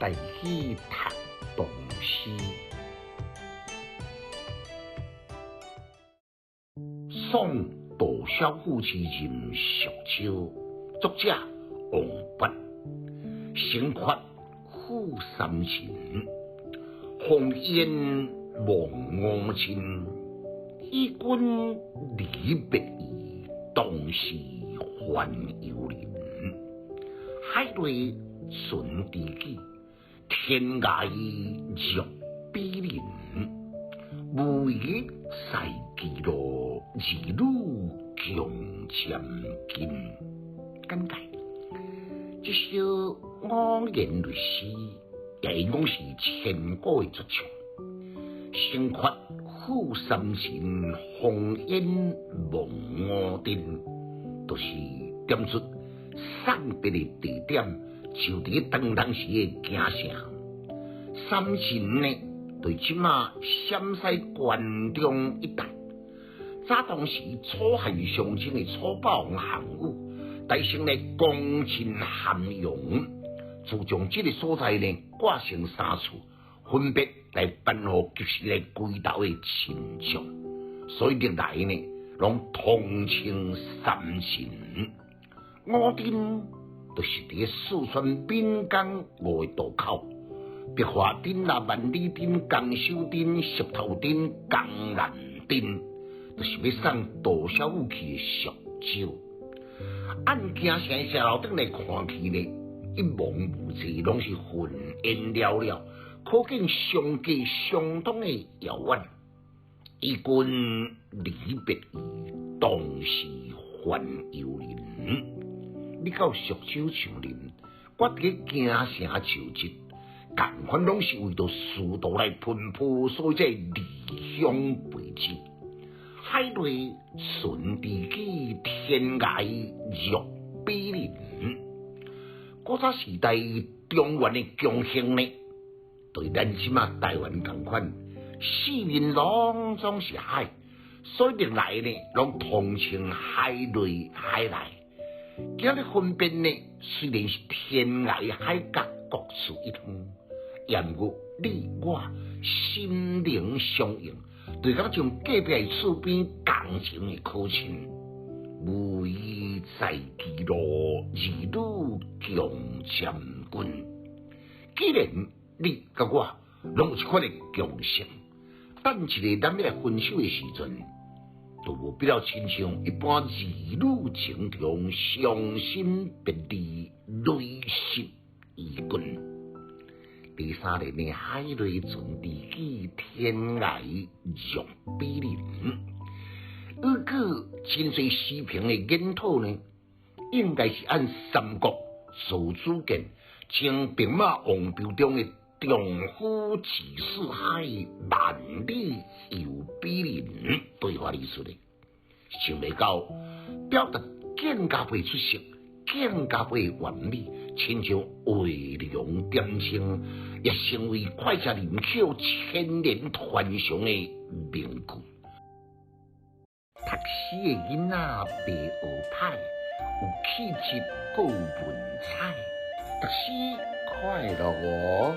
台語讀唐詩。送杜少府诗人蜀州，作者王勃。城缺富三秦，烽烟望五镇。与君离别意，当是还游人。海内存知己，天涯若比邻。无疑在歧路，儿女共渐近。简介：这首五言律诗，也讲是千古的绝唱。城缺富三秦，烽烟望五镇，就是点出送别的地点，就佇當當時的京城。三秦呢，對這馬陝西關中一帶。早當時楚漢相爭的楚霸王項羽，帶領呢攻進咸陽，就將這個所在呢割成三處，分別來頒予及時來歸投的秦將，所以歷來呢，攏統稱三秦。五鎮就是佇四川岷江五個渡口：白華鎮啦、萬里鎮、江首鎮、石頭鎮、江南鎮，就是欲送杜少府去的蜀州。按京城的城樓頂來看去呢，一望無際，攏是雲煙繚繞，可見相隔相當的遙遠。與君離別意，當是還遊人。你到蜀州上任，我佇京城就職，仝款攏是為著仕途來奔波，所以才離鄉背井。海內存知己，天涯若比鄰。古早時代中原的強盛呢，對咱這馬台灣仝款，四面攏總是海，所以歷來呢，攏統稱海內海內。今日分辨呢，雖然是天涯海角各處一方，也毋過你我心靈相應，就敢像隔壁厝邊仝情的可親。無意在歧路，兒女共漸近。既然你佮我攏有這款的共識，等一下咱欲來分手的時陣，就無必要親像一般兒女情長，傷心別離，淚濕衣裙。第三個呢，海內存知己，天涯若比鄰。依據真濟詩評的研討呢，應該是按三國曹子建征兵馬王彪中的丈夫志四海，萬里猶比鄰對話而出的，想袂到表達更加袂出色，更加袂完美，親像畫龍點睛，也成為膾炙人口、千年傳誦的名句。讀書的囡仔袂學歹，有氣質閣有文采，讀書快樂哦。